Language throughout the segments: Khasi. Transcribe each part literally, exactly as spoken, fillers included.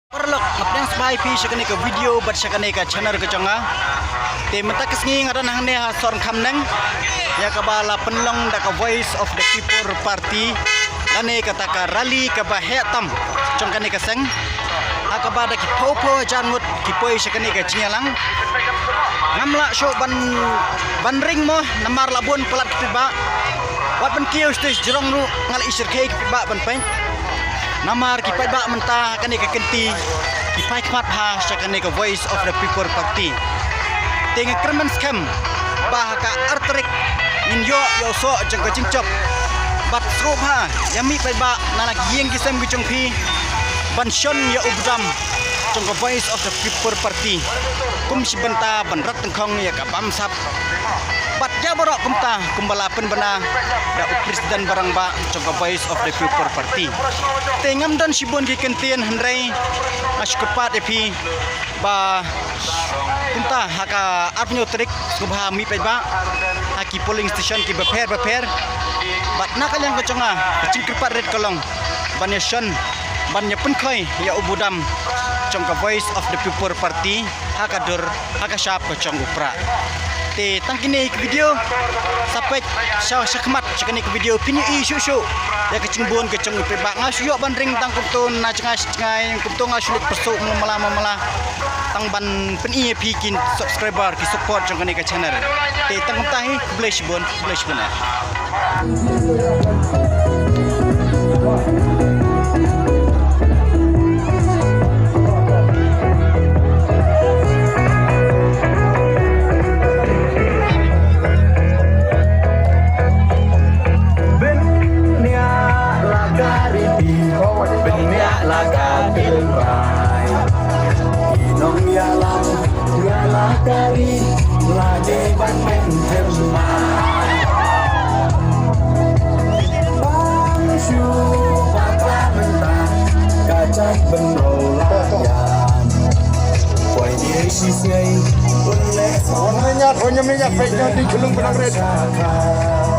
Paralok, nga pdiang sngewbha ïa phi sha kane ka video bad sha kane ka channel ka jong nga. Te mynta ka sngi nga don hangne ha Sohryngkham Neng, ïa kaba la pynlong da ka Voice of the People Party lane kata ka rally kaba heh tam jong kane ka seng, ha kaba da ki phew phew hajar ngut ki poi sha kane ka jingïalang. Ngam lah shuh ban, ban ring mo, namar la bun palat ki paidbah. Wat ban kiew sha stage jrong ruh nga la i shyrkhei ki paidbah ban peit. Namar ki paidbah mynta ha kane ka kynti ki phai khmat bha sha kane ka Voice of the People Party. Te nga kyrmen skhem ba ha ka ar tarik ngin ïoh ïa u soh jong ka jingjop. Bad sngewbha ïa mih paidbah na la ki ïing ki sem ki jong phi ban shon ïa u budam jong ka Voice of the People Party kum shi bynta ban rat tyngkhong ïa ka bamsap. Bad ïa baroh kumta kumba la pynbna da u President ba rangbah jong ka Voice of the People Party. Te ngam don shibun ki kyntien hynrei nga shu kyrpad ïa phi ba kumta ha ka arphew tarik sngewbha mih paidbah ha ki polling station kiba pher ba pher. Bad na ka liang ka jong nga ka jingkyrpad rit ka long ban ïa shon, ban ïa pynkhoi ïa u budam jong ka Voice of the People Party ha ka dur, ha ka shap ka jong u Prah. Te tang kine ki video, sa peit sha, sha khmat sha kane ka video phin ïohi shuh shuh ïa ka jingbun ka jong u paidbah. Nga shu ïoh ban ring tang kumto na jngai sha jngai, kumto nga shu leit pyrshah mo mala mo mala tang ban pyni ïa phi ki subscriber, ki support jong kane ka channel. Te tang kumta hi, khublei shibun, khublei shibun. Bniah la ka ri, bniah la ka tynrai. Ki nongïalam ïa la ka ri la dei ban pynthikna. Bang shu bakla mynta ka jait bynriew la ïam. Poi dei shisei un leh. Wan nym ñiat, wan nym ñiat, peit ïa di khlung ba dang rit.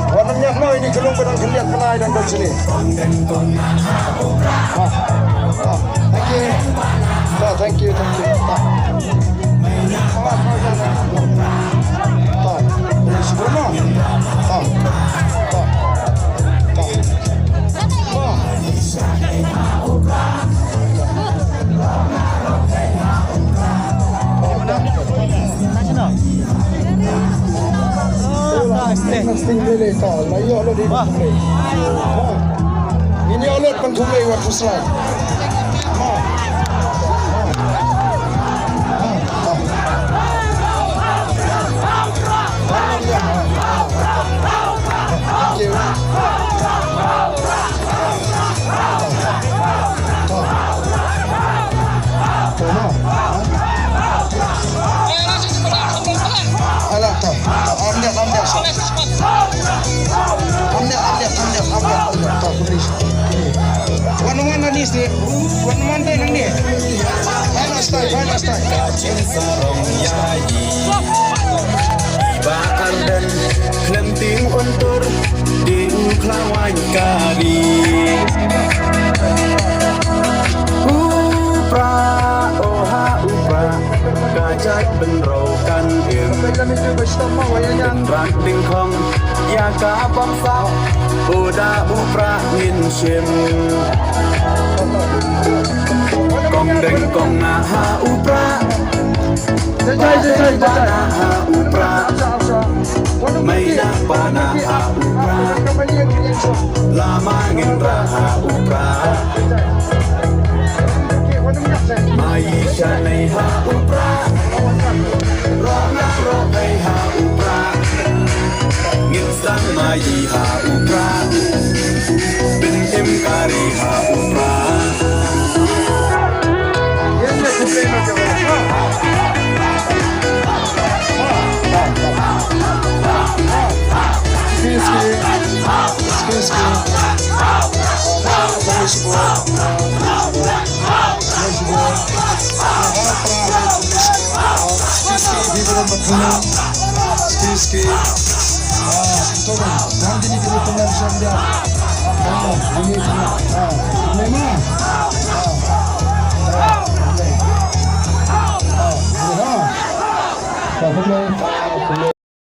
Wan nym ñiat noh, di khlung ba dang khyndiat pynai dang don sini. Ah, ah, thank you. Ah, thank you, thank you. Ah. Ah, ah, ah, ah. Ah, ah, ah, ah. Ngin ïoh lut ban khublei wat phylla. Thank you. Wan wan na ni si, wan wan dei na ni. Wan na stai, wan na stai. Ba Ardent khlem tieng un tur, dei u khlawaiñ ka ri. U Prah, oh ha u Prah, ka jait bynriew kan im. Pynrang tyngkhong ïa ka bamsap, u da u Prah ngin shim. Kong deng kong nah ha u Prah. Jai, jai, jai, jai, jai. Ba na ha u Prah. Mai na ba na ha u Prah. Lama ngin rah ha u Prah. Mai sha nei ha u Prah. Rong na rong ei ha u Prah. Ngin sdang mai ha u Prah. Bin im kari ha u Prah. Ski, ski. Ski, ski. Ski, ski. Ski, ski. Ah, ito ba. Nanti ni kita tengah siang dia. Ah, ini tengah. Ah, ini mah. Ah. Sa kumne, sa kumne.